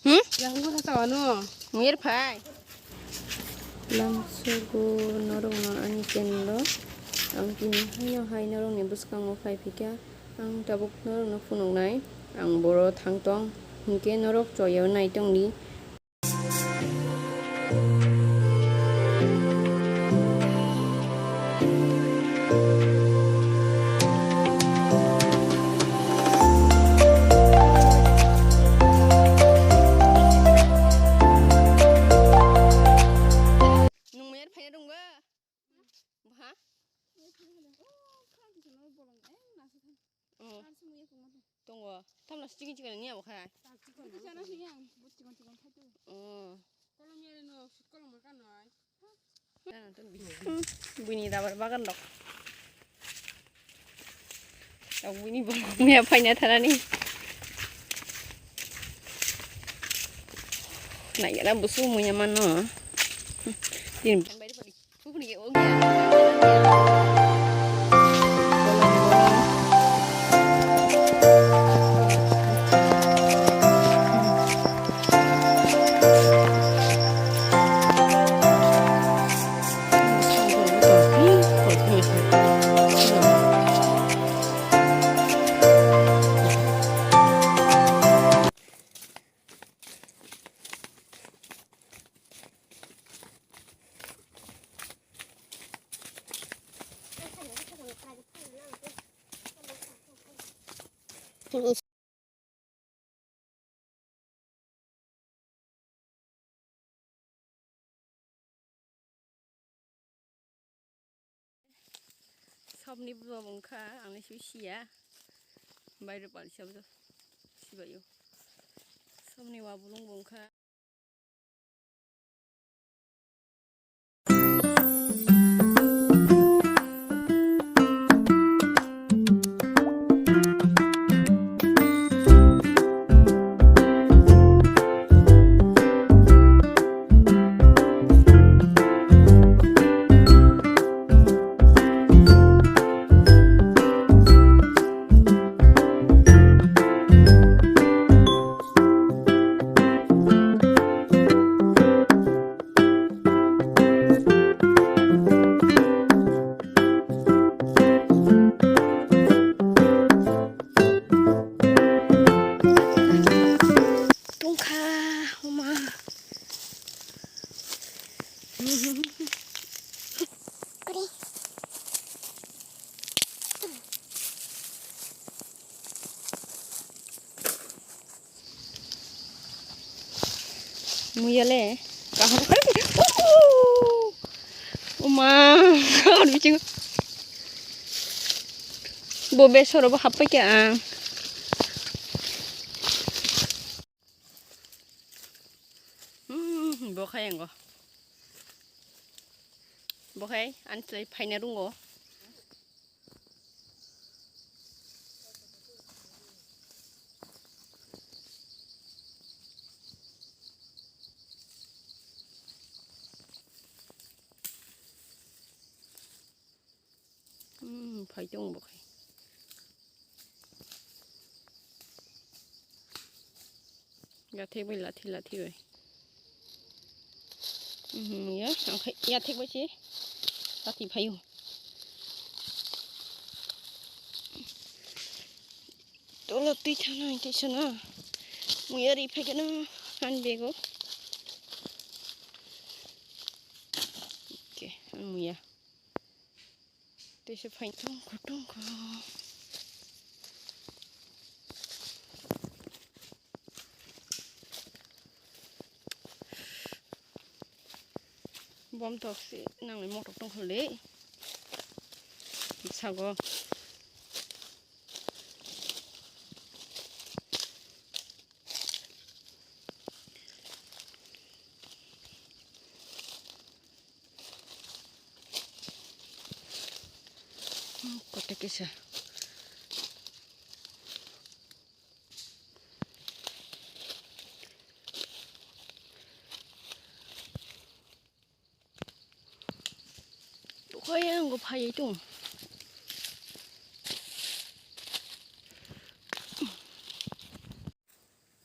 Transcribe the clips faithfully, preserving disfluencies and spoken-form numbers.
Hmm? Yang gua tak tahu anu. Mir phai. Langsugo norokno ani channel o. Ang tini haino hai norokni bwskango phai phikha. Ang tabuk norokno phunuknai. Ang boro thang tong. Hinkhe norok choyo nai tongdi. Nwng mayar phaina dong ba? Bwha? Oh. Tongo. Tamla chicken chicken ni abo khai. Oh. Buini dabar bagan dok. Buini bongong ya paina tharani. Nai gana busu muya mano. Din. Sobni bwlong wngkha, ang nai swi siya. Bairo pal siya bwsa sibaio. Sobni wa bwlong bo wngkha. Tongkha, oma. Muya le kaham. Uma, kaham bisingo. Bo besoro bo happai kha ang. Hmm, bo khai ango. Bo khai ani slai phaina rungo. Hmm, phai tongo bo khai. Yathek bai lathi lathi bai. Hmm, ya, ang khai yathek bai se lathi phaio. Tolo twi thana, twi sana. Muya ri phai khe no, ani bego. Okay, ang muya. Tei se phai tongkho tongkho. Bom tok si nangni motok tongkho le. Sago. Kote kisa. Kaya ang go phai tung.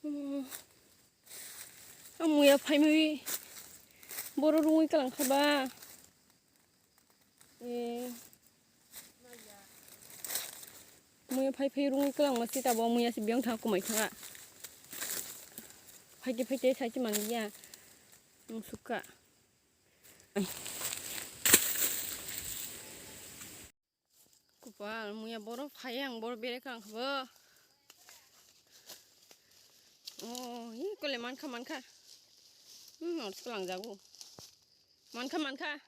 Hmm. Muya phaimwi boro rungwi kalang kha ba. Eh. Muya phai phai rungwi kalang ma sita bo muya si biyang thang kumai thanga. Phaite phaite saite manliya. Ang sukha. Kupal, muya boro phai ang boro bere kang bo. Oh, hi kole mankha, mankha. Hmm, ors ko lang jago. Mankha, mankha.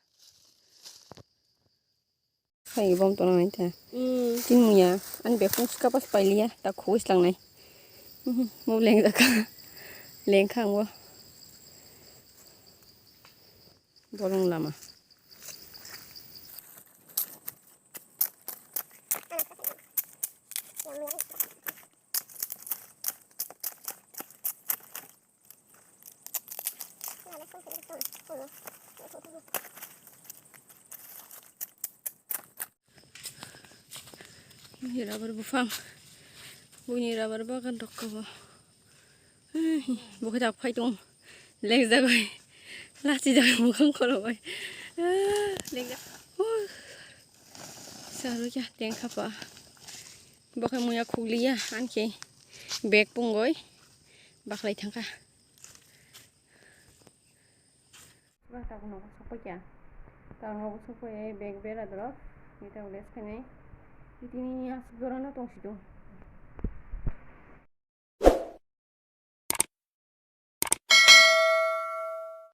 Hai bom tono nai ta. Hmm. Tin muya, an befung skapas pailiya, ta khuis lang nai. Hmm, mo leng jaka. Leng khang bo. Bolong lama. Ini rubber buphang. Buini rubber bagan rok kabo. Bo khe tak phai tong. Lengjak bai. Lachi jak mukhang khoro bai. Lengjak. Saru kya teng khapa. Bo khe muya khugliya, an khe bag pungoi bakhlai thangkha. Ba tabuk nogo sokpai kha. Tabuk nogo sokpai bag bera dorok. Ni tabuk les khainai. Itini aswk jorano tongsi do.